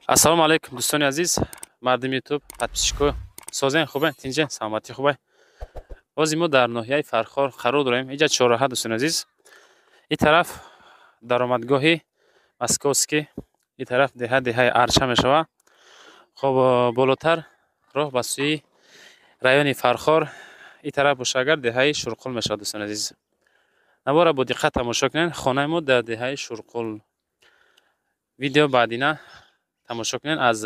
Ассалому алайкум, дӯстони азиз, мардуми ютуб, подписчико, созен хубе, тинҷе, саломатӣ хубе. Бози мо дар ноҳияи Фархор қарор дорем. Иҷа чорраҳа, дӯстони азиз. Ин тараф даромадгоҳи Московский, ин тараф деҳа, деҳаи Арча мешавад. Хоб, болотар роҳ ба сӯи райони Фархор, ин тараф боша агар деҳаи Шурқул мешавад, дӯстони азиз. Навора бо диққат тамошо кунед. Хонаи мо дар деҳаи Шурқул. Видео баъдина тамошо кунед, аз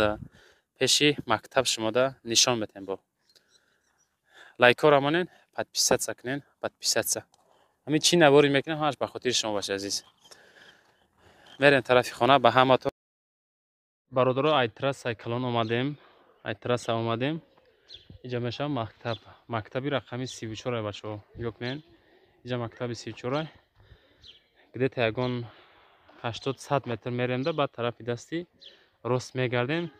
пеши мактаб шумода нишон метаҳем. Бо лайкҳоро монед, подписаться кунед, подписаться. Ҳамин чӣ наворӣ мекунем, ҳамаш ба хотири шумо бошад, азиз. Мерем тарафи хона ба ҳаматон. Бародаро, ай трассаи калон омадем, ай трасса омадем. Иҷа мешавад мактаб, мактаби рақами 34, бачаҳо. Нигоҳ кунед, иҷа мактаби 34. Где-то ягон 80-100 метр мерем да, баъд тарафи дасти рост мегардем.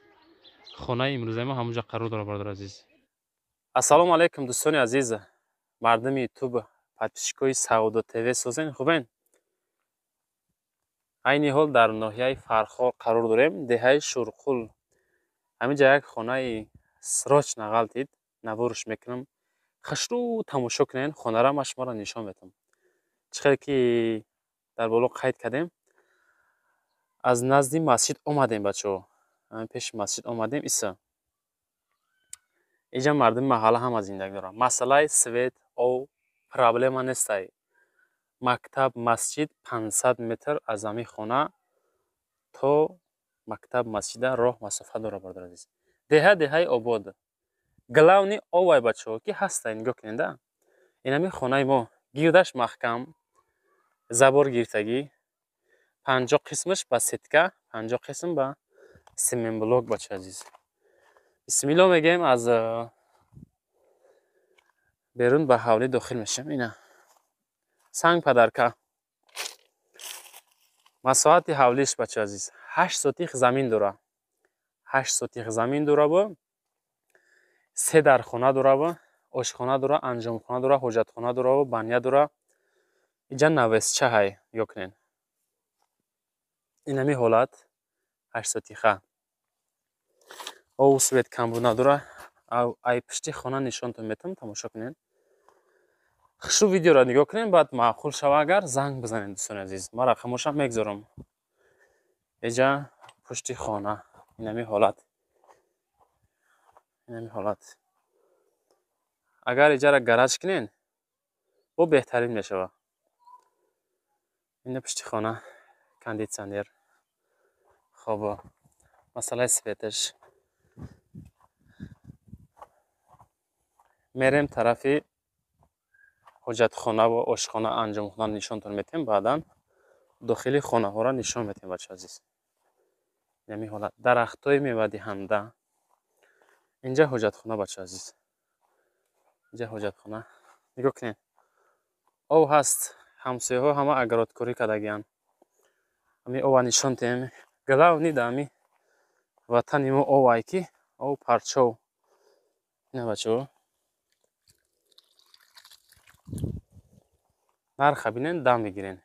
Хонаи имрӯзаи мо ҳамонҷа қарор дорад, бародар азиз. Ассалому алайкум, дӯстони азиз, мардуми ютуб, подписчикои Саодо ТВ, созен хубен? Айни ҳол дар ноҳияи Фархор қарор дорем, деҳаи Шурқул. Ҳаминҷа як хонаи срочно ғалтид, наворш мекунам. Хушрӯ тамошо кунед, хонара ман шуморо нишон медиҳам. Чӣ хеле ки дар боло қайд кардем, аз назди масҷид омадем, бачаҳо. Пеши масҷид омадем, иса. Иҷа мардуми маҳалла ҳама зиндагӣ доранд. Масъалаи свет, об проблема нестай. Мактаб, масҷид 500 метр аз ҳамин хона то мактаб, масҷида роҳ масофа дорад, бародар азиз. Деҳа деҳаи обод. Главный овай, бачаҳо, ки ҳастай, нигоҳ кунед да. Ин ҳамин хонаи мо гирдаш маҳкам, забор гирифтагӣ, 50 қисмаш ба сетка, 50 қисм ба семенблок, бачаи азиз. Бисмилло мегӯем, аз берун ба ҳавлӣ дохил мешавем. Ина санг падарка. Масоҳати ҳавлиш, бачаи азиз, 8 сотих замин дора. 8 сотих замин дора, бо се дархона дора, бо ошхона дора, анҷомхона дора, ҳоҷатхона дора ва баня дора. Иҷа навесча ҳай, нигоҳ кунед. Ин ҳамин ҳолат 8 сотиха. Обу свет камбуд надора. Ай пушти хона нишонтон метавам, тамошо кунед. Хушу видеоро нигоҳ кунед, баъд маъқул шава агар занг бизанед, дӯстони азиз. Ман рақамошам мегзорам. Иҷа пушти хона, ин ҳамин ҳолат. Ин ҳамин ҳолат. Агар иҷаро гараж кунед, бо беҳтарин мешавад. Ина пушти хона кондитсионер. Хоб, масъалаи светаш. Мерем тарафи ҳоҷатхона ва ошхона, анҷомхона нишонтон метаҳем, баъдан дохили хонаҳоро нишон метаҳем, бачаи азиз. Ин ҳамин ҳолат. Дарахтҳои мевадиҳанда. Инҷа ҳоҷатхона, бачаи азиз. Инҷа ҳоҷатхона. Нигоҳ кунед. Об ҳаст, ҳамсояҳо ҳама огородкорӣ кардагианд. Ҳамин обро нишон диҳем. Главный дар ҳамин ватани мо об ай ки об парчов. Ина бачаҳо. Нарха бинен, дам мегирен.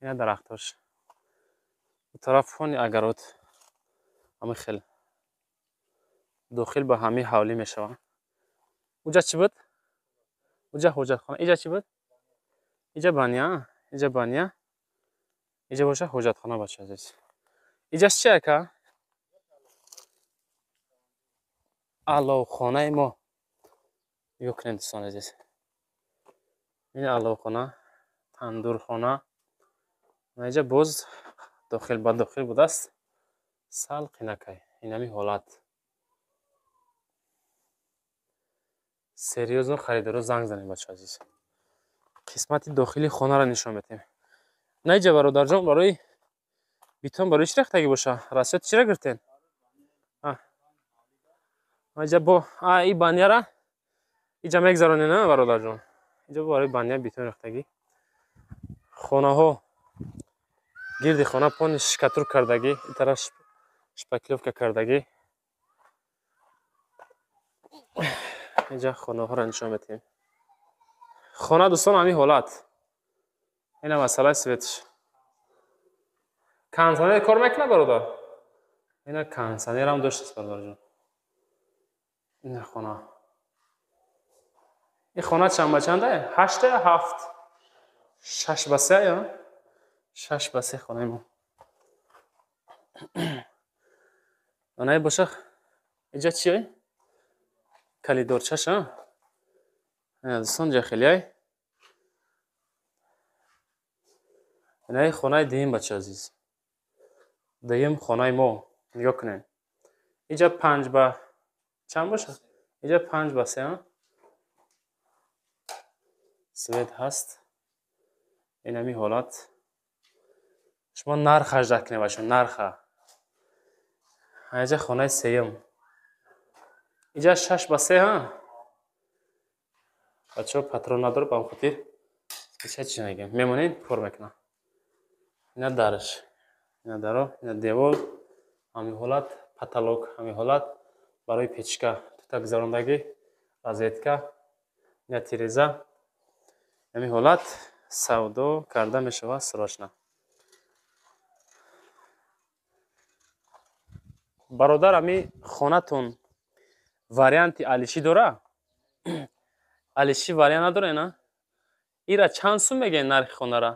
Ина дарахтош. У тараф фони огород. Ҳамин хел. Дохил ба ҳамин ҳавлӣ мешавад. Уҷа чӣ буд? Уҷа ҳоҷатхона. Иҷа чӣ буд? Иҷа баня, иҷа баня. Иҷа боша ҳоҷатхона, бачаи азиз. Иҷаш чи ака? Аловхонаи мо. Нигоҳ кунед, дӯстони азиз. Ин аловхона, тандурхона. Иҷа боз дохил ба дохил будааст. Сал қинакай. Ин ҳамин ҳолат. Серьёзно харидоро занг занед, бачаи азиз. Қисмати дохили хонаро нишон медиҳем. На иҷа, бародарҷон, барои битон барои чӣ рехтагӣ боша? Расчёт чира гирифтен? Иҷа бо и баняра иҷа мегзаронед, на бародарҷон? Иҷа барои баня битон рехтагӣ. Хонаҳо гирди хона пони шкатур кардагӣ, ин тараф шпаклёвка кардагӣ. Иҷа хонаҳоро нишон медиҳем. Хона, дӯстон, ҳамин ҳолат. Ина масъалаи светш. Кондитсионер кор мекунад, бародар? Ина кондиционерам доштаст, бародарҷон. Ина хона. Ин хона чанд ба чанда? Ҳашта ё ҳафт? 6 ба 3 ё? 6 ба 3 хонаи мо. Анаи боша, иҷа чие? Калидорчаша. Дӯстон, ҷа хелиай. Инаи хонаи дуюм, бача азиз. Дуюм хонаи мо. Нигоҳ кунед. Иҷа панҷ ба чанд боша? Иҷа 5 ба 3, а? Свет ҳаст. Инами ҳолат. Шумо нархаш дак кунед, бачаҳо, нарха. Иҷа хонаи сеюм. Иҷа 6 ба 3, ҳа? Бачаҳо, патрон надорад, ба он хотир иша чӣ мегӯем? Мемонед, кор мекунам. Ина дарш. Ина даро, ина девол, ҳамин ҳолат, потолок, ҳамин ҳолат, барои печка тута гузарондагӣ, розетка, ина тиреза. Ҳамин ҳолат савдо карда мешавад срочно. Бародар, ҳами хонатон варианти алишӣ дора? Алишӣ вариант надора, на? Ира чанд сум мегӯед нархи хонара?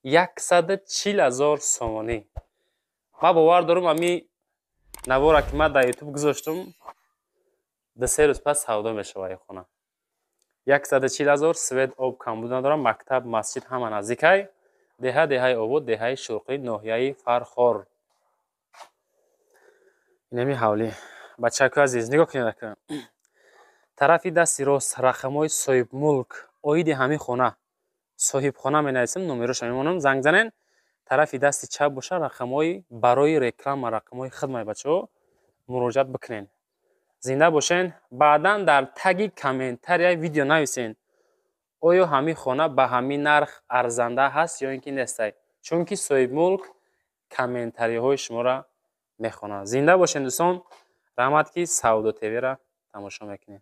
140 000 сомонӣ. Ман бовар дорам, ҳами навора ки ман дар ютуб гузоштум, 2-3 рӯз пас савдо мешавад ин хона. 140 000, свет, об камбуд надорам, мактаб, масҷид ҳама наздикай. Деҳа деҳаи Обод, деҳаи Шӯрқӣ, ноҳияи Фархор. Инами ҳавлӣ. Бачакои азиз, нигоҳ кунед ака. Тарафи дасти рост рақамҳои соҳибмулк оиди ҳамин хона. Соҳибхона менависем, номероша мемонам, занг занен. Тарафи дасти чап боша рақамҳои барои реклама, рақамҳои хидмаи бачаҳо муроҷиат бикунед. Зинда бошен, баъдан дар таги комментарияи видео нависен. Оё ҳамин хона ба ҳамин нарх арзанда ҳаст ё ин ки нестай? Чунки соҳибмулк комментариҳои шуморо мехонад. Зинда бошен, дӯстон, раҳмат, ки Савдо ТВ-ра тамошо мекунед.